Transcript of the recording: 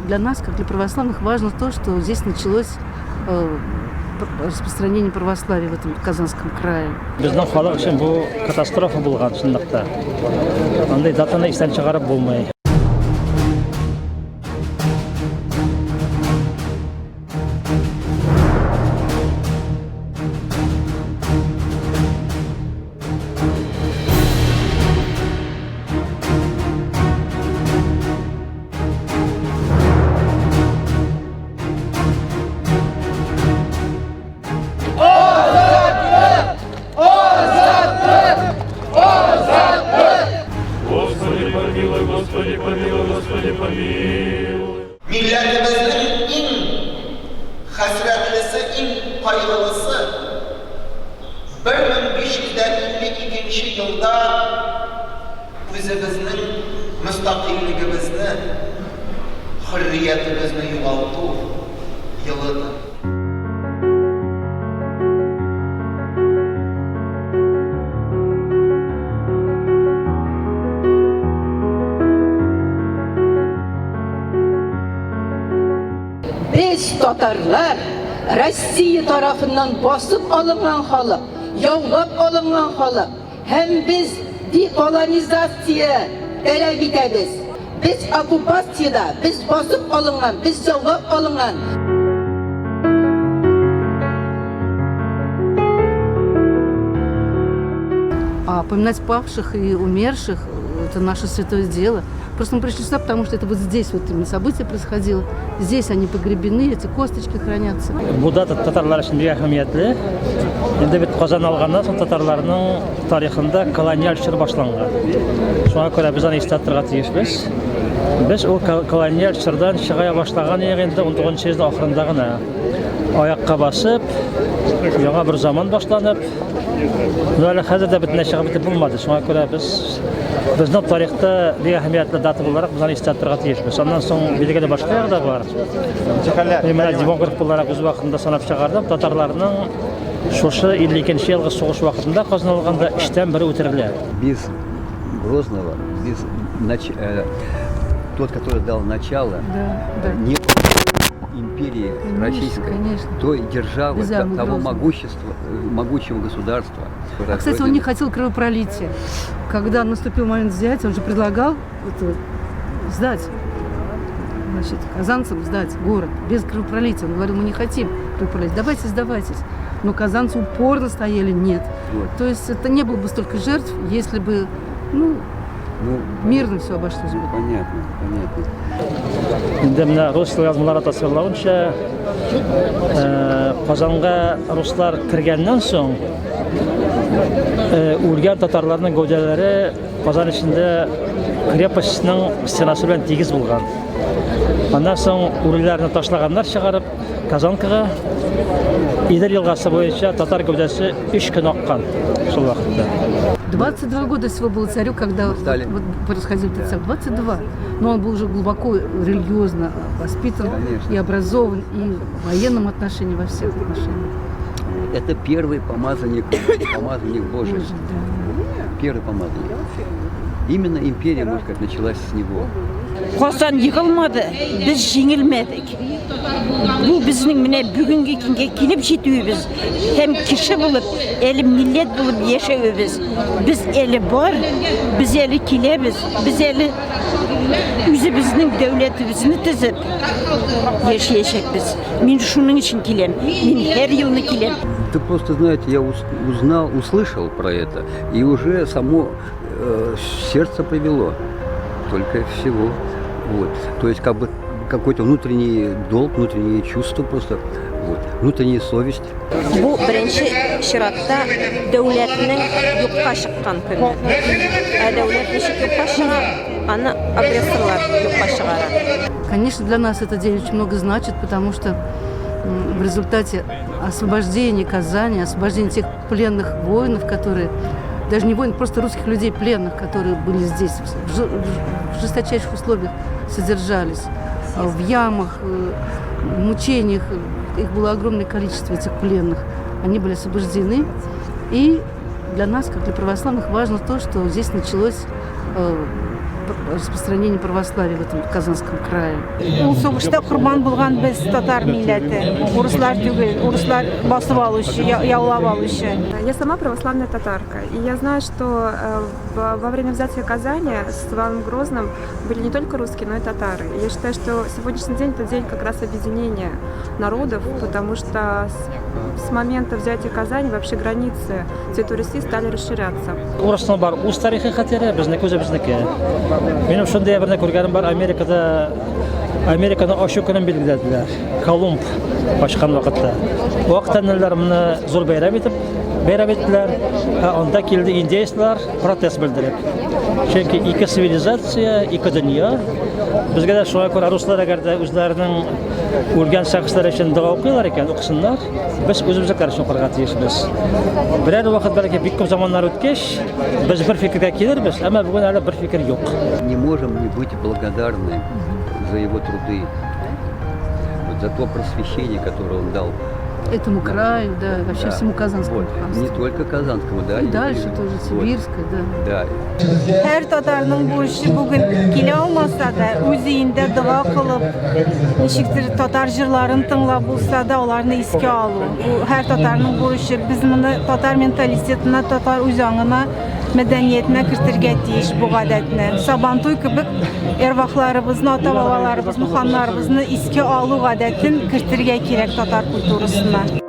Для нас, как для православных, важно то, что здесь началось распространение православия в этом Казанском крае. Безнең халык өчен бу катастрофа булган чынлыкта. Андый датаны истән чыгарып булмый. Господи помилуй, Господи помилуй, Господи помилуй. Милләтебезнең иң хәсрәтлесе, иң кайгылысы, 1552 нче елда үзебезнең мөстәкыйльлегебезне, хөрриятебезне югалту елыдыр. Без, татарлар, Россия тарафыннан басып алынган халык, яулап алынган халык һәм без деколонизация таләп итәбез. Без оккупациядә, без басып алынган, без яулап алынган. А поминать павших и умерших – это наше святое дело. Просто мы пришли сюда, потому что это вот здесь вот именно событие происходило. Здесь они погребены, эти косточки хранятся. Бу дата татарлар өчен бик әһәмиятле. Инде бит Казан алганнан соң татарларның тарихында колониаль чор башланган. Шуңа күрә без аны истә тотарга тиешбез. Без ул колониаль чордан чыга башлаган идек инде 19 йөзның ахырында гына. Аякка басып, яңа бер заман башланып, но әле хәзер дә бөтенләй чыгып бетеп булмады. Шуңа күрә без безнең тарихта бик әһәмиятле дата буларак без аны истә тотарга тиешбез. Аннан соң билгеле башка ягы да бар. Мин менә демограф буларак үз вакытында санап чыгардым, татарларның шушы 52 елгы сугыш вакытында Казан алганда өчтән бере үтерелә. Без Грозного, без нач... тот, который дал начало, да, да. Не империи, конечно, российской, конечно, той державы, Без Иоанна того Грозного. могущества, могучего государства. А, кстати, он не хотел кровопролития. Когда наступил момент взятия, он же предлагал это, сдать, значит, казанцам сдать город без кровопролития. Он говорил, мы не хотим кровопролития, давайте сдавайтесь. Но казанцы упорно стояли, нет. Вот. То есть это не было бы столько жертв, если бы, ну, Ну, мирно все обошлось бы. Понятно, понятно. Инде менә рус язмалары тасвирлавынча, Казанга руслар кергәннән соң, үлгән татарларның гәүдәләре Казан эчендә крепостьның стенасы белән тигез булган. Аннан соң үлеләрне ташлаганнар чыгарып Казанкага. Идел елгасы буенча татар гәүдәсе 3 көн аккан шул вакытта. 22 года всего было царю, когда вот происходил этот да. 22. Но он был уже глубоко религиозно воспитан, конечно, и образован, и в военном отношении, во всех отношениях. Это первый помазанник, помазанник Божий. Божий, да. Первый помазанник. Именно империя, можно сказать, началась с него. Казан егылмады, без җиңелмәдек. Бу безнең менә бүгенге көнгә килеп җитүебез һәм кеше булып, әле милләт булып яшәвебез. Без әле бар, без әле киләбез, без әле үзебезнең дәүләтебезне төзеп яшәячәкбез. Мин шуның өчен киләм. Мин һәр елны киләм. Да просто, знаете, я узнал, услышал про это, и уже само сердце привело только всего. Вот. То есть как бы какой-то внутренний долг, внутренние чувства просто, вот, внутренняя совесть. Бу беренче чиратта дәүләтнең юкка чыккан көне. Ә дәүләт ничек юкка чыга? Аны агрессорлар юкка чыгара. Конечно, для нас этот день очень много значит, потому что в результате освобождения Казани, освобождения тех пленных воинов, которые, даже не воинов, просто русских людей пленных, которые были здесь, в жесточайших условиях содержались, в ямах, в мучениях. Их было огромное количество, этих пленных. Они были освобождены. И для нас, как для православных, важно то, что здесь началось распространение православия в этом Казанском крае. Ул сугышта корбан булган без татар милләте, урыслар түгел, урыслар басып алучы, яулап алучы. Я сама православная татарка, и я знаю, что э, во время взятия Казани с Иваном Грозным были не только русские, но и татары. И я считаю, что сегодняшний день это день как раз объединения народов, потому что с момента взятия Казани вообще границы территории России стали расширяться. Урысның бар үз тарихи хәтере, безнеке үзебезнеке. Минем шундый берне күргәнем бар, Америкада Американы ачу көнен билгеләделәр. Колумб ачкан вакытта. Вакытта моны зур бәйрәм итеп бәйрәм иттеләр. Ә анда килде индейцлар протест белдереп. Чөнки ике цивилизация, ике дөнья. Безгә дә шуңа күрә руслар әгәр дә үзләренең үлгән шәхесләр өчен дога укыйлар икән, укысыннар. Без үзебезнекеләр өчен укырга тиешбез. Берәр вакыт бәлки бик күп заманнар үткәч, без бер фикергә килербез, әмма бүген әле бер фикер юк. Не можем не быть благодарны за его труды, вот за то просвещение, которое он дал этому краю, да, вообще Да. всему Казанскому Вот. ханству. Не только Казанскому, да. И дальше тоже, Вот. Сибирское, да. Да. Һәр татарның бурычы бүген килә алмаса да, үз өендә дога кылып, ничектер татар җырларын тыңлап булса да, аларны искә алу. Бу һәр татарның бурычы. Без моны татар менталитетына, татар үз аңына, мәдәниятенә кертергә тиеш бу гадәтне. Сабантуй кебек эрвахларыбызны, ата-бабаларыбызны, ханнарыбызны искә алу гадәтен кертергә кирәк татар культурасына.